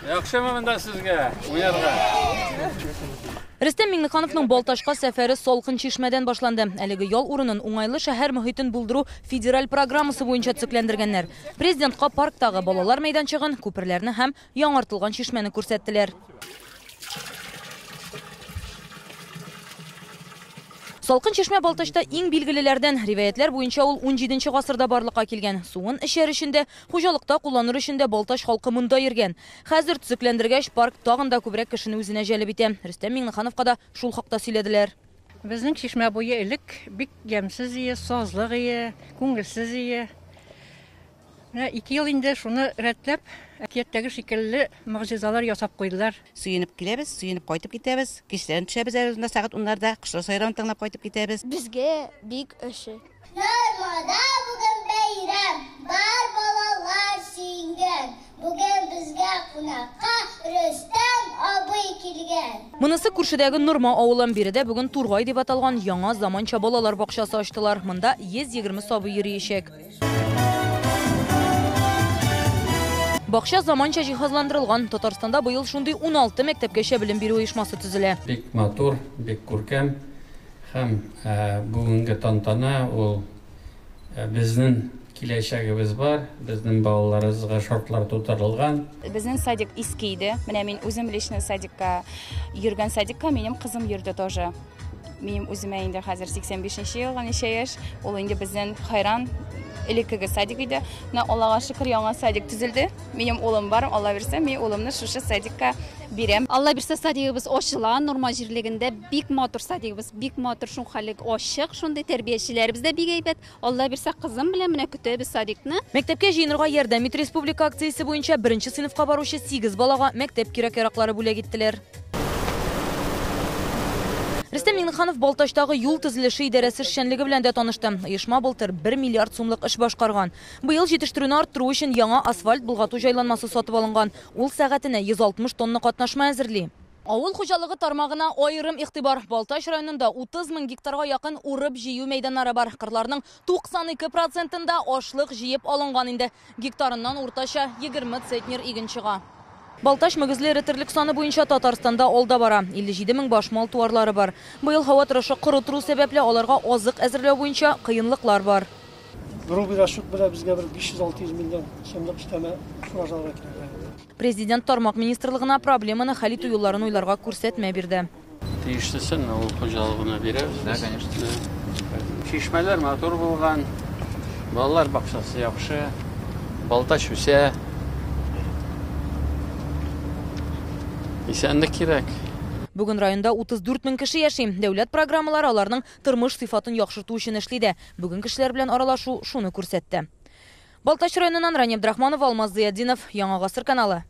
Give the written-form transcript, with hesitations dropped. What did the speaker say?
Яхшымы монда сезгә уйнарга? Рөстәм Миңнехановның Балтачка сәфәре Салкын Чишмәдән башланды. Әлеге ял урынын уңайлы шәһәр мохитен булдыру федераль программасы буенча төзекләндергәннәр. Президентка парктагы балалар мәйданчыгын, күперләрне һәм яңартылган чишмәне күрсәттеләр. Салкын Чишмә Балтачта иң билгелеләрдән. Риваятьләр буенча ул 17 гасырда барлыкка килгән. Суын эчәр өчен дә, хуҗалыкта кулланыр өчен дә Балтач халкы монда йөргән. Хәзер төзекләндергәч, парк тагын да күбрәк кешене үзенә җәлеп итә. Рөстәм Миңнехановка да шул хакта сөйләделәр. Безнең чишмә буе элек бик ямьсез ие, сазлык ие, күңелсез ие. Менә 2 ел инде шуны рәтләп, әкияттәге шикелле могҗизалар ясап куйдылар. Сөенеп киләбез, сөенеп кайтып китәбез. Кичләрен төшәбез әле монда сәгать уннарда, кошлар сайравын тыңлап кайтып китәбез. Безгә бик ошый. Нормада бүген бәйрәм, бар балалар сөенгән. Бүген безгә кунакка Рөстәм абый килгән. Монысы күршедәге Норма авылы. Биредә бүген Тургай дип аталган яңа заманча балалар бакчасы ачтылар. Монда 120 сабый йөриячәк. Бакча заманча җиһазландырылган. Татарстанда быел шундый 16 мәктәпкәчә белем бирү оешмасы төзелә. Бик матур, бик күркәм һәм бүгенге тантана ул безнең киләчәгебез бар, безнең балаларыбызга шартлар тутырылган. Безнең садик иске иде. Менә мин үзем лично садикка йөргән садикка минем кызым йөрде тоже. Минем үземә инде хәзер 85 елга ничә яшь, ул инде безнең хайран элеккеге садик иде. Менә Аллага шөкер, яңа садик төзелде. Минем улым бар, Алла бирсә, мин улымны шушы садикка бирәм. Алла бирсә, садигыбыз ачыла, Норма җирлегендә бик матур садигыбыз, бик матур, шул хәле ачык, шундый тәрбиячеләребез дә бик әйбәт. Алла бирсә, кызым белән менә көтәбез садикны. Мәктәпкә җыенырга ярдәм ит республика акциясе буенча беренче сыйныфка баручы 8 балага мәктәп кирәк-яраклары бүләк иттеләр. Рөстәм Миңнеханов Балтачтагы юл төзелеше идарәсе эшчәнлеге белән дә танышты. Оешма былтыр 1 миллиард сумлык эш башкарган. Быел җитештерүне арттыру өчен яңа асфальт болгату җайланмасы сатып алынган. Ул сәгатенә 160 тонна катнашма әзерли. Авыл хуҗалыгы тармагына аерым игътибар. Балтач районында 30 мең гектарга якын урып-җыю мәйданнары бар. Кырларның 92 процентында ашлык җыеп алынган инде. Гектарыннан уртача 20 центнер иген чыга. Балтач мөгезле эре терлек саны буенча Татарстанда алда бара. 57 мең баш мал-туарлары бар. Быел һава торышы коры тору сәбәпле аларга азык әзерләү буенча кыенлыклар бар. Грубый расчет белән безгә бер 500-600 миллион сумлык өстәмә фураж алырга кирәк. Президент тармак министрлыгына проблеманы хәл итү юлларын уйларга күрсәтмә бирде. Тиешлесен авыл хуҗалыгына бирәбез. Да, конечно. Чишмәләр матур булган, балалар бакчасы яхшы, Балтач үсә. Исәнлек кирәк. Бүген районда 34 мең кеше яши. Дәүләт программалары аларның тормыш сыйфатын яхшырту өчен эшли дә. Бүген кешеләр белән аралашу шуны күрсәтте. Балтач районыннан Рания Абдрахманова, Алмаз Зыятдинов, Яңа Гасыр каналы.